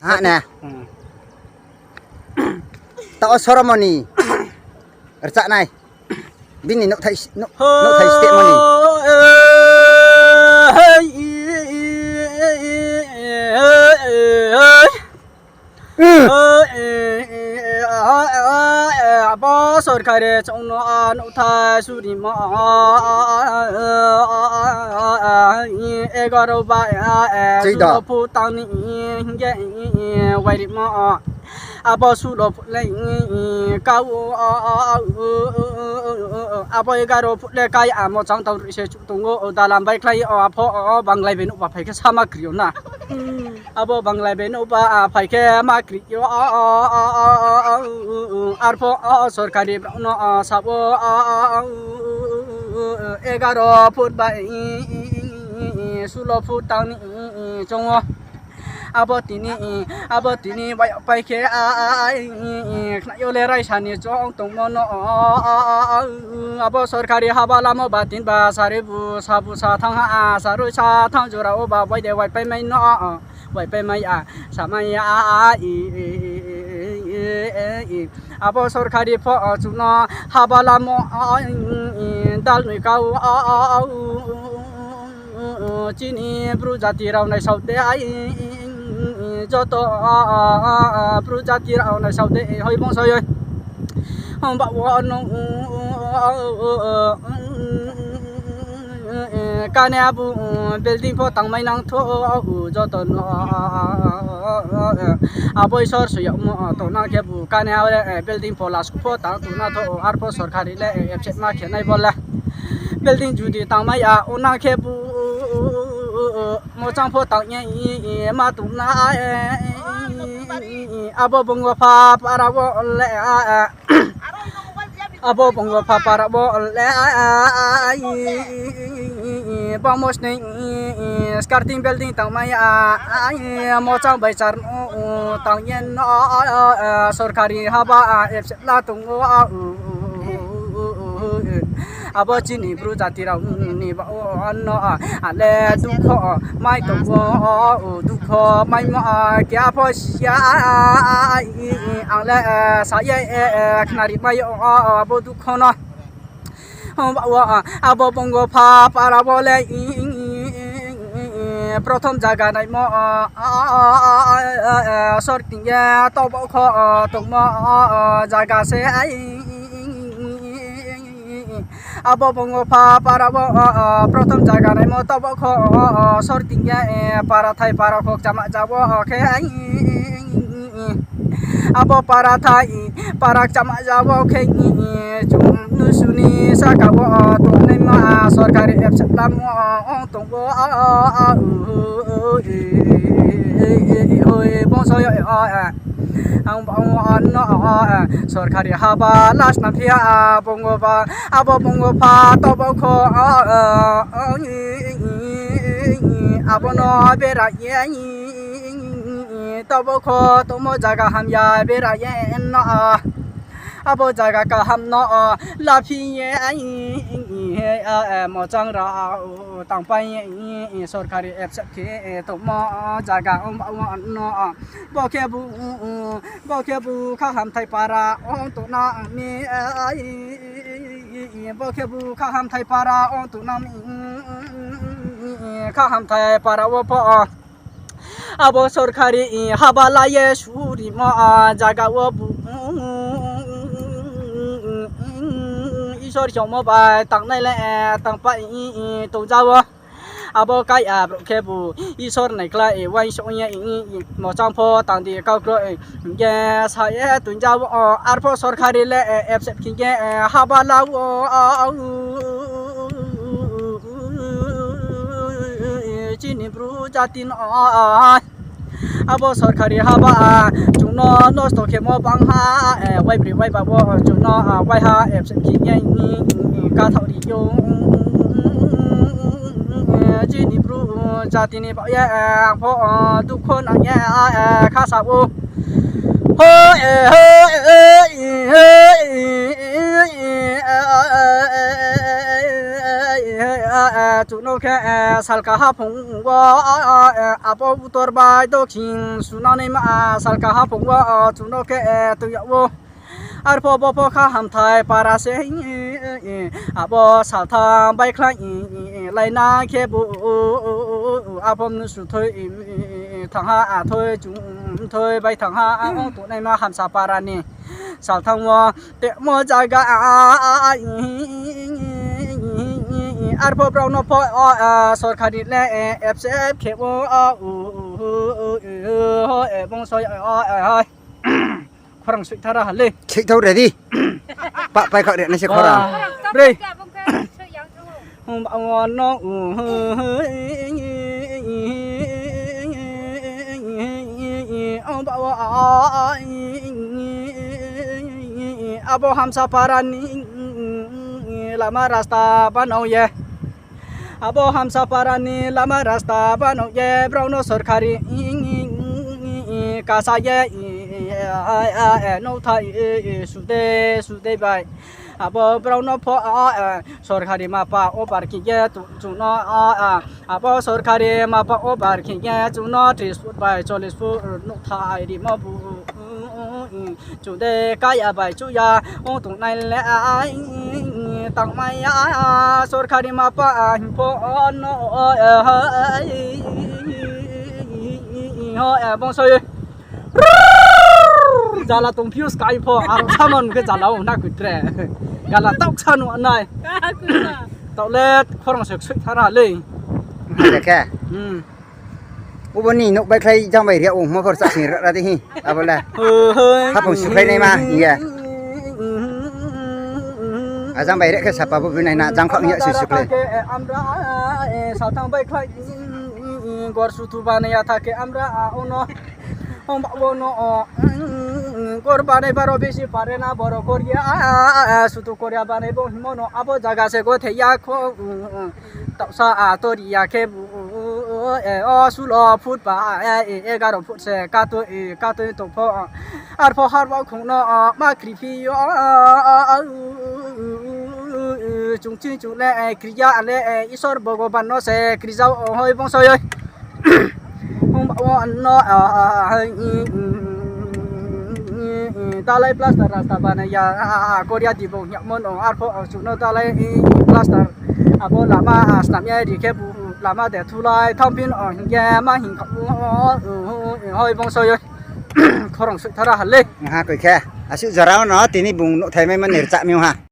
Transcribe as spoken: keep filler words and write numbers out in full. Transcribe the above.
Ha ne. Taoh wo Soromoni rchahnai. Bini nouhthai, nouh-, nouhthai stehmo ni. Abo sorkari chung no nouhthai surimo. Egaro ba, Chuido. Sulo phu tang ni hing ye, wairimo. Abo sulo phu le, kau, abo egaro phu le kai amo chang tang rui se chuh tong ou, dalam bai klái ou, apho, banglai bai nouhba phai khe sama kri ou na. Abo banglai bai nouhba phai khe ma kri ou, arpho, sorkari brao no sa ou, egaro phu bai, sulo phu tang ni chung ou. Abo tini, abo tini bai pai khe, khnai yo le raisa ni chung tongmo no. Abo sorkari haba lamo ba tin ba sari bu sa bu sa thanng ha, sarui sa thanng jora wo ba bai de waipaimai no, waipaimai ya, samai ya. Abo sorkari pho chung no haba lamo, dal noi kau, chini Bru jati rao naisao de, joto Bru jati rao naisao de, hoi bongso ye. Himba wo no, kane abo building pho tangmai nang thou, joto no. Abo Isor soi yagmo tongnang khebu kane abo building pho lasu pho tang tongna thou, arpho sorkari le absent ma khe nai bo le. Building judi tangmai ya ongnang khebu, mochang pho tang ye ma tong na. Abo Bongopha para wo le, abo Bongopha para wo le, bangmo sning, skirting building tangmai ya, mochang bai char no tang ye no, sorkari haba absent la tong ou. Abo chini Bru jati rao ni ba wo no, ale dukho mai tong ou, dukho maimo keha pho si ya, ang le sa ye khnari mai ou abo dukho no. Ba wo, abo Bongopha para wo le, prothom zaga naimo, sorkari ye tobo kho tongmo zaga se. Abo Bongopha para wo, prothom zaga naimo tobo kho, sorkari ye, para thai para khokchama za wo khe, abo para thai para kchama za wo khe, chung nusu ni saka wo tongnaima sorkari absent lamo ong tong ou. Hoi bongso yo, ang ba wo no, sorkari haba last na phi ya, Bongopha, abo Bongopha tobo kho, abo no bera ye, tobo kho tongmo zaga hamya bera ye no, abo zaga kaham no laphi ye, mochang rao tangpai ye, sorkari absent khe tongmo zaga ong ba wo no. Bo khebu, bo khebu kha hamthai para ong tongna mi, bo khebu kha hamthai para ong tongna mi, kha hamthai para wo pho abo sorkari haba la ye surimo zaga wo bu Isor choungmo bai tangnai le tangpai tongja wo. Abo kai abrouh khebu Isor naikhlai uaingsouh ye, mochang pho tang di kau kroi hing ye sa ye toingja wo, arpho sorkari le absent khe ye haba la wo chini Bru jati no. Abo sorkari haba chung no nosto khemo bang ha, waibroi waiba wo chung no waiha absent khe ye kathaoh ri ou. Chini Bru jati ni baoh ye ang pho dukho nang ye khasa ou. Chung no khe, eh, salka haphung wo, eh, abo utor bai dokhin sunanaima, ah, salka haphung wo, ah, chung no khe, eh, tui yag ou. Arphuh bo pho kha hamthai para se, abo saltham baikhlai laina khebu, abo mnusu thoi thangha, a thoi chung thoi bai thangha, ong tongnaima Hamsa para ni saltham wo temo zaga. Arphuh brao no pho, sorkari le, absent khe ou, bongso, khorang soithara ha le. Soithao ready. Pa, pai khaoh re nai se khorang. Re. Himba wo no, himba wo, abo Hamsa para ni lama rasta banao ye. Abo Hamsa para ni lama rasta banao ye brao no sorkari kasa ye, nouhthai sudei sudei bai. Abo brao no pho, sorkari mapa over khe ye chung no, abo sorkari mapa over khe ye chung no tris foot bai chollis foot nouhthai rimo bu. Chung de kaya bai chuh ya ong tongnai le, tangmai ya, sorkari mapa hing pho no, bongso ye. Jala tongphi ou skai pho, aro samon khe jala ong na koi tre. Jala taoh sa nuh nai. Taoh le khorang se soithara le. Khe. Ubo ni nouh baikhlai jang bai ria ongmo khor chasing ra di hi. Abo le. Haphung sukhlai naima hing ye. Ajang bai re khe sapa bo bini na jang khaoh hing ya se sukhlai. Saltham baikhlai, gor sutu banai ya tha khe amra, ono. Himba wo no, gor banai baro bisi pare na boro koria, sutu koria banai bo hingmo no abo zaga se gothei ya kho. Taohsa a tori ya khe bu, o sulo foot ba, egaro foot se katoi katoi tong pho. Arphuh harba khong no ma kriphi yo. Chung ching chung le, kri ya le, Isor Bhogoban no se kri jao hoi bongso ye. Himba wo no, dalai plaster rasta banai ya, koria di bo hing yagmo no, arphuh chung no dalai plaster. Abo lama snam ye ri khe bu, lama de thulai thanngphi no hing ye ma hing kha, hoi bongso ye. Khorang soithara ha le. Ha koi khe. Asuh jora no tini bung nouhthai mai mani rcha mi ha.